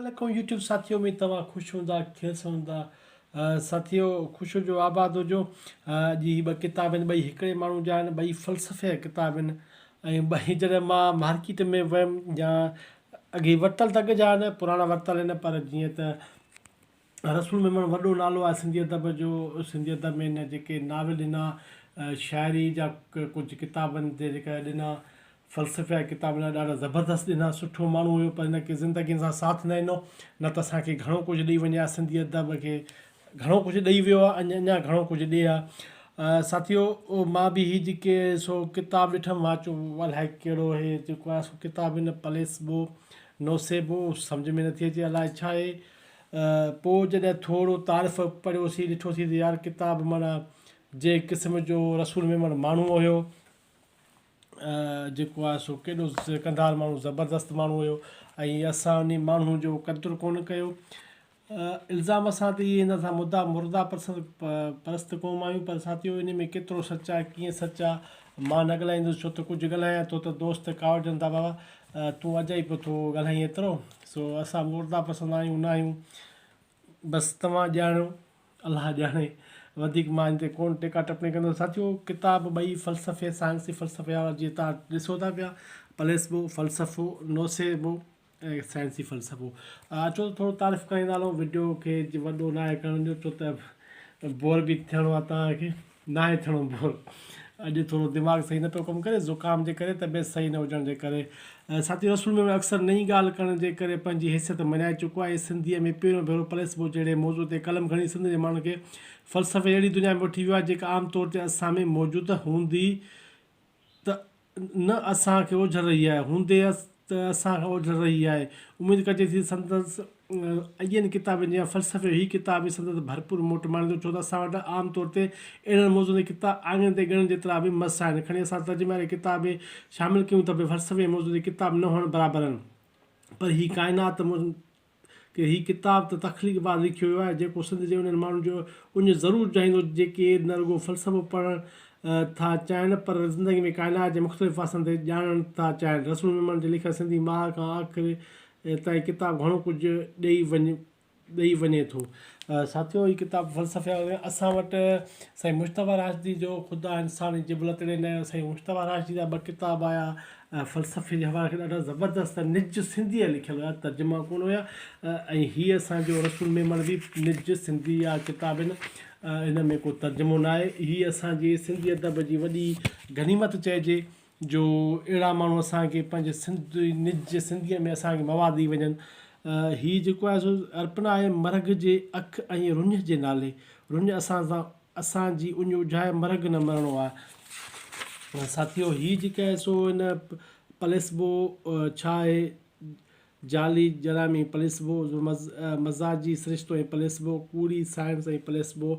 عليڪم يوٽيوب ساٿيو اميد توهان خوش هوندا خير سان هوندا ساٿيو خوش هجو آباد هجو اڄ هي ٻه ڪتاب آهن ٻئي هڪڙي ماڻهو جا آهن ٻئي فلسفي جا ڪتاب آهن ۽ ٻئي جڏهن مان مارڪيٽ ۾ ويم يا اڳي ورتل ته اڳ جا آهن پراڻا ورتل آهن پر جيئن ته رسول ميمڻ وڏو نالو آهي سنڌي ادب جو سنڌي ادب ۾ هن جيڪي ناول ڏنا شاعري جا ڪجهه ڪتابن تي جيڪا ڏنا فلسفيا ڪتاب هن ڏاڍا زبردست ڏنا سٺو ماڻهو هيو پر هن کي زندگين سان ساٿ نه ڏنو نه ته اسان کي گهڻو ڪجهه ڏئي وڃي ها سنڌي ادب کي گهڻو ڪجهه ڏئي ويو آهي اڃا اڃا گهڻو ڪجهه ڏئي ها ساٿيو مان به هي جيڪي سو ڪتاب ڏٺم مان چيو الائي ڪهڙو هي جيڪو آهي سو ڪتاب هن پليسبو نوسيبو سمجهه ۾ نٿي اچي الائي ڇا آهي پوء جڏهن ٿورو تعارف پڙهيوسين ڏٺوسين ته يار ڪتاب معنيٰ جنهن قسم جو رسول ميمڻ ماڻهو هيو جيڪو آهي سو ڪيڏو ڪنڌار ماڻهو زبردست ماڻهو هيو ۽ اسان انهي ماڻهو جو قدر ڪونه ڪيو الزام اسان تي اهي اسان مدا مرده پرست پرست قوم آهيون پر ساٿيو انهي ۾ ڪيترو سچ آهي ڪيئن سچ آهي مان نه ڳالهائيندس ڇو ته ڪجهه ڳالهايان ٿو ته دوست ڪاوڙجن ٿا بابا تون اجائي پيو ٿو ڳالهائين ايترو سو اسان مرده پسند آهيون نه آهيون بس توهان ڄاڻو الله ڄاڻي وڌيڪ مان ان تي ڪونه ٽيڪا ٽپڻي ڪندس ساٿيو ڪتاب ٻئي فلسفي سائنسي فلسفي وارا جيئن توهان ڏسو ٿا پيا پليسبو فلسفو نوسيبو ۽ سائنسي فلسفو اچو ته ٿورو تعارف ڪرائيندا هلون وڊيو کي وڏو ناهي ڪرڻ جو ڇو ته بور به ٿيڻو آهي توهان کي ناهي ٿيڻو بور. اڄ ٿورو دماغ صحيح نه پيو ڪم ڪري، زڪام جي ڪري، طبيعت صحيح نه هجڻ جي ڪري. ساٿي رسول ميمڻ اڪثر نئين ڳالهه ڪرڻ جي ڪري پنهنجي حيثيت مڃائي چڪو آهي. سنڌيء ۾ پهريون ڀيرو پليسبو جهڙي موضوع تي قلم کڻي سنڌ جي ماڻهن کي فلسفي جي اهڙي دنيا ۾ وٺي ويو آهي، جيڪا عام طور تي اسان ۾ موجود هوندي ته نه اسان کي اوجهل رهي آهي، هوندي ته اسان کان اوجهل رهي آهي. اميد ڪجي ٿي ته سندس اڳين ڪتابن جيان فلسفي جو هي ڪتاب به سندس ڀرپور موٽ ماڻيندو، ڇو ته اسان وٽ عام طور تي اهڙن موضوعن تي ڪتاب آڱرين تي ڳڻڻ جيترا به مس آهن. کڻي اسان ترجمي واري ڪتاب به شامل ڪيون ته به فلسفي جي موضوع تي ڪتاب نه هئڻ برابر آهن. پر هي ڪائنات ڪي هي ڪتاب ته تخليق بعد لکيو ويو آهي، جيڪو سنڌ جي انهن ماڻهن جو اڃ ضرور جهائيندو، جيڪي نه رڳو فلسفو پڙهڻ ٿا چاهين، پر زندگي ۾ ڪائنات جي مختلف پاسن تي ڄاڻڻ ٿا چاهين. رسول ميمڻ جي لکيل سنڌي ماهه کان آخر تائين ڪتاب گهڻو ڪجهه ڏئي وڃي ڏئي وڃي ٿو. ساٿيو هي ڪتاب فلسفيانه اسان وٽ سائين مجتبيٰ راشدي جو خدا انسان جي جبلت تڙي نه سائين مجتبيٰ راشدي جا ٻه ڪتاب آيا فلسفي جي حوالي کان ڏاڍا زبردست نج سنڌي جا لکيل هيا ترجما ڪونه هيا ۽ هي اسان جو رسول ميمڻ به نج سنڌي جا ڪتاب آهن ان ۾ ڪو ترجمو نه آهي هي اسان جي سنڌي ادب جي وڏي غنيمت چئجي جو اهڙا ماڻهو اسان کي پنهنجي سنڌ نج سنڌيء ۾ اسان کي مواد ڏئي وڃن. هي جيڪو آهي سو ارپنا آهي مرگهه جي اک ۽ رڃ جي نالي. رڃ اسان سان اسان جي اڃ اجهائي مرگهه نه مرڻو آهي. ساٿيو هي جيڪي آهي سو هن پليسبو ڇا آهي جعلي جرائم ۽ پليسبو، مزاجي سرشتو ۽ پليسبو، ڪوڙي سائنس ۽ پليسبو،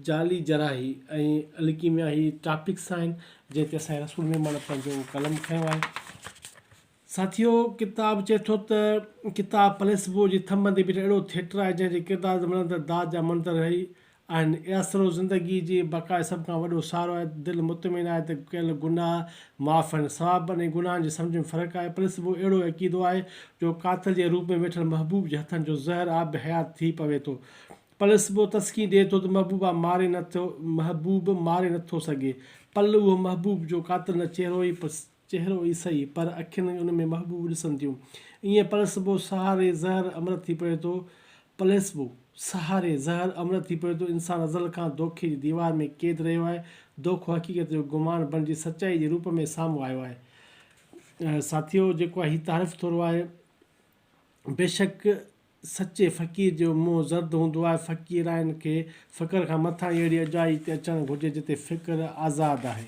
جعلي جراحي ۽ الڪيميا هي ٽاپڪس آهن جنهن تي اسان جي رسول ميمڻ پنهنجو قلم کنيو آهي. ساٿيو ڪتاب چئي ٿو ته ڪتاب پليسبو جي ٿنڀن تي بيٺل اهڙو ٿيٽر آهي جنهن جي ڪردار تي ملندڙ داد جا منظر هي آهن. آسرو زندگيء جي بقاء سڀ کان وڏو سهارو آهي. دل مطمئن آهي ته ڪيل گناهه معاف آهن. ثوابن ۽ گناهن جي سمجهه ۾ فرق آهي. پلسبو اهڙو عقيدو آهي جو قاتل جي روپ ۾ ويٺل محبوب جي هٿن جو زهر آب حيات ٿي پوي ٿو. پلسبو تسڪين ڏئي ٿو ته محبوبه ماري نه ٿو محبوب ماري نه ٿو سگهي. پل اهو محبوب جو قاتل نه چهرو ئي چهرو ئي سهي پر اکين ان ۾ محبوب ڏسن ٿيون. ائين پلسبو سهاري زهر امرت ٿي پوي ٿو. پليسبو سهاري زهر امرت ٿي پوي ٿو. انسان ازل کان دوکي جي ديوار ۾ قيد رهيو آهي. دوکو حقيقت جو گمان بڻجي سچائي جي روپ ۾ سامهون آيو آهي. ساٿيو جيڪو آهي هي تعارف ٿورو آهي. بيشڪ سچي فقير جو منهن زرد هوندو آهي. فقيرائن کي فقر کان مٿانهين اهڙي اجائي تي اچڻ گهرجي جتي فڪر آزاد آهي.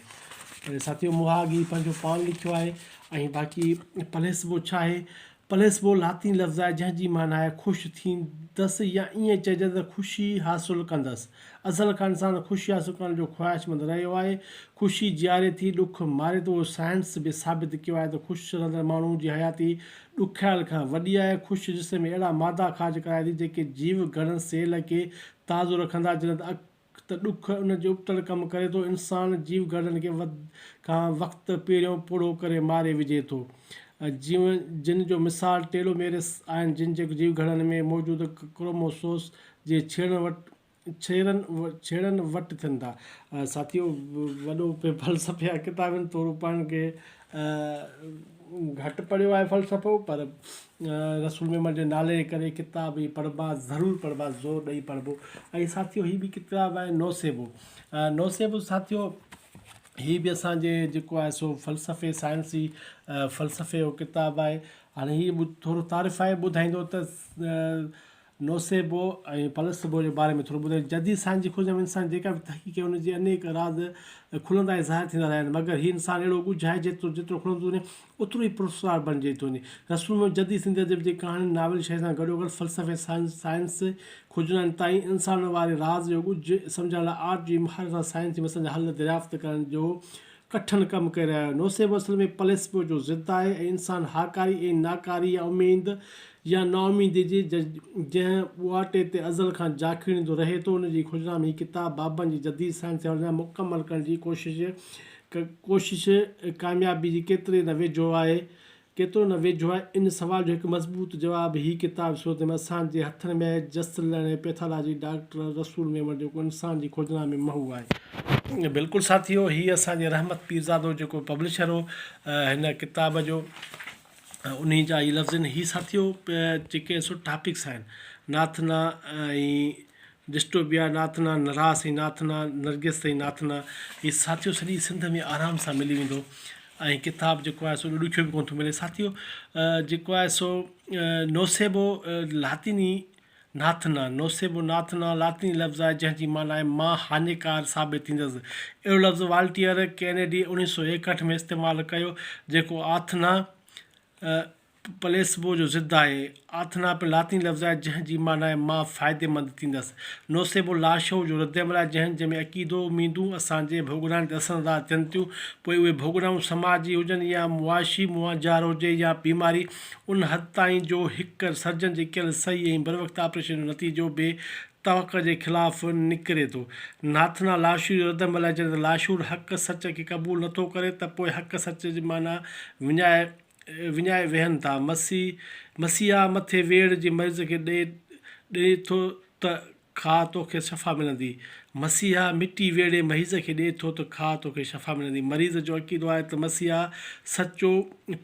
ساٿيو مهاڳ هي پنهنجو پاڻ لکيو آهي ۽ باقي پليسبو ڇا آهي؟ پليسبو لاطيني لفظ آهي جنهن جي معنيٰ آهي خوش ٿيندس يا ائين چئجي ته خوشي حاصل ڪندس. ازل کان انسان خوشي حاصل ڪرڻ جو خواهشمند رهيو آهي. خوشي جياري ٿي، ڏک ماري ٿو. اهو سائنس به ثابت ڪيو آهي ته خوش رهندڙ ماڻهو جي حياتي ڏکايل کان وڏي آهي. خوش جسم ۾ اهڙا مادا خارج ڪرائي ٿي جيڪي جيو گهرن، سيل، کي تازو رکندا جڏهن ته اک ته ڏک ان جي ابتڙ ڪم ڪري ٿو. انسان جيو گهرڙن کي وڌ کان وقت پهريون پوڙهو ڪري ماري وجهي ٿو. جيون جن جو مثال ٽيلوميرس آهن جن جي جيوگهرڙن ۾ موجود ڪروموسوس جي ڇيڙن وٽ ڇيڙن ڇيڙن وٽ ٿين ٿا. ساٿيو وڏو فلسفي جا ڪتاب آهن ٿورو پاڻ کي گهٽ پڙهيو آهي فلسفو پر رسول ميمڻ جي نالي جي ڪري ڪتاب هي پڙهبا ضرور پڙهبا زور ڏئي پڙهبو ۽ ساٿيو هي به ڪتاب آهي نوسيبو نوسيبو ساٿيو هي به اسان جي جيڪو آهي سو فلسفي سائنسي فلسفي جو ڪتاب آهي هاڻي هي ٿورو تعارف آهي ٻڌائيندو ته نوسيبو ۽ پلسبو جي باري ۾ ٿورو ٻڌايو. جديد سائنس جي کوجنا ۾ انسان جيڪا به تحقيق ڪئي ان جي انيڪ راز کلندا ۽ ظاهر ٿيندا رهيا آهن مگر هي انسان اهڙو ڳجهه آهي جيترو جيترو کلندو ٿو وڃي اوترو ئي پراسرار بڻجي ٿو وڃي. رسول محمد جديد سنڌي ادب جي ڪهاڻين، ناول، شاعري سان گڏوگڏ فلسفي، سائنس، سائنس کوجنائن تائين انسان واري راز جو ڳجهه سمجهڻ لاء آرٽ جي مهارت سان سائنسي مسئلن جا حل دريافت ڪرڻ جو ڪٺن ڪم ڪري رهيا آهيو. نوسيبو اصل ۾ پليسبو جو ضد آهي ۽ انسان هاڪاري ۽ ناڪاري يا اميد يا نااميدي جي جنهن ٻواٽي تي ازل کان جاکيڙيندو رهي ٿو ان جي کوجنا ۾ هي ڪتاب بابن جي جديد سائنس جي حوالي سان مڪمل ڪرڻ جي ڪوشش ڪوشش ڪاميابي جي ڪيتري نه ويجهو آهي ڪيترو نه ويجهو آهي؟ ان سوال جو هڪ مضبوط جواب هي ڪتاب صورت ۾ اسان جي هٿن ۾ آهي. جس لهڻي پيٿالاجي ڊاڪٽر رسول ميمڻ جيڪو انسان جي کوجنا ۾ محو آهي. بلڪل ساٿيو هي اسان جي رحمت پيرزادو جيڪو پبلشر هو هن ڪتاب جو انهي جا هي لفظ آهن هي ساٿيو جيڪي سو ٽاپڪس آهن ناٿنا ۽ ڊسٽوپيا ناٿنا نراس ۽ ناٿنا نرگس ۽ ناٿنا هي ساٿيو سڄي سنڌ ۾ آرام سان ملي ويندو. ۽ ڪتاب جيڪو آهي سو ڏکيو به ڪونه ٿو ملي ساٿيو جيڪو آهي سو نوسيبو لاطيني ناٿنا نوسيبو ناٿنا لاطيني لفظ آهي جنهن جي معنيٰ آهي مان هاڃيڪار ثابت ٿيندس اهڙو لفظ والٽيئر ڪينيڊي 1961 ۾ استعمال ڪيو جيڪو آٿنا پليسبو جو ضد آهي. آٿنا پڻ لاطيني لفظ آهي، جنهن جي معنيٰ آهي مان فائديمند ٿيندس. نوسيبو لاشعور جو ردعمل آهي، جنهن جنهن ۾ عقيدو، اميدون اسان جي ڀوڳنائن تي اثرانداز ٿين ٿيون، پوء اهي ڀوڳنائون سماجي هجن يا معاشي، مونجهارو هجي يا بيماري، ان حد تائين جو هڪ سرجن جي ڪيل صحيح ۽ بروقت آپريشن جو نتيجو به توقع جي خلاف نڪري ٿو. ناٿنا لاشعور جو ردعمل آهي، جڏهن ته لاشعور حق سچ کي قبول نٿو ڪري ته پوء حق سچ جي معنيٰ وڃائي وڃائي ويهن ٿا. مسيح مسيحا مٿي ويڙهه جي مريض کي ڏئي ڏئي ٿو ته کاء توکي شفا ملندي. مسيحا مٽي ويڙهي مريض کي ڏئي ٿو ته کاء توکي شفا ملندي. مريض جو عقيدو آهي ته مسيحا سچو،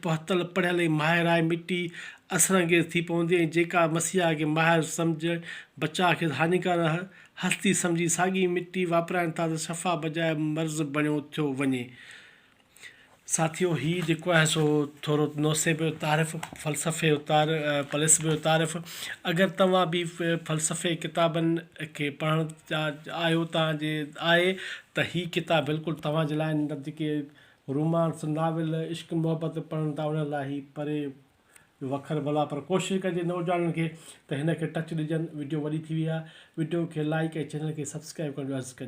پهتل، پڙهيل ۽ ماهر آهي. مٽي اثرانگيز ٿي پوندي ۽ جيڪا مسيحا کي ماهر سمجهي بچاء کيس هاڃيڪار هستي سمجهي ساڳي مٽي واپرائين ٿا ته شفا بجاء مرض بڻيو ٿيو وڃي. ساٿيو هي جيڪو آهي سو ٿورو نوسيب جو تعارف فلسفي جو تعارف پلسب جو تعارف اگر توهان به فلسفي ڪتابن کي پڙهڻ جا آهيو توهان جي آهي ته هي ڪتاب بلڪل توهان جي لاء آهن جيڪي رومانس ناول عشق محبت پڙهن ٿا انهن لاء هي پري جو وکر ڀلا پر ڪوشش ڪجي نوجوانن کي ته هن کي ٽچ ڏجن وڊيو وڏي ٿي وئي آهي وڊيو کي لائڪ ۽ چينل کي سبسڪرائب ڪرڻ جو عرض ڪجي.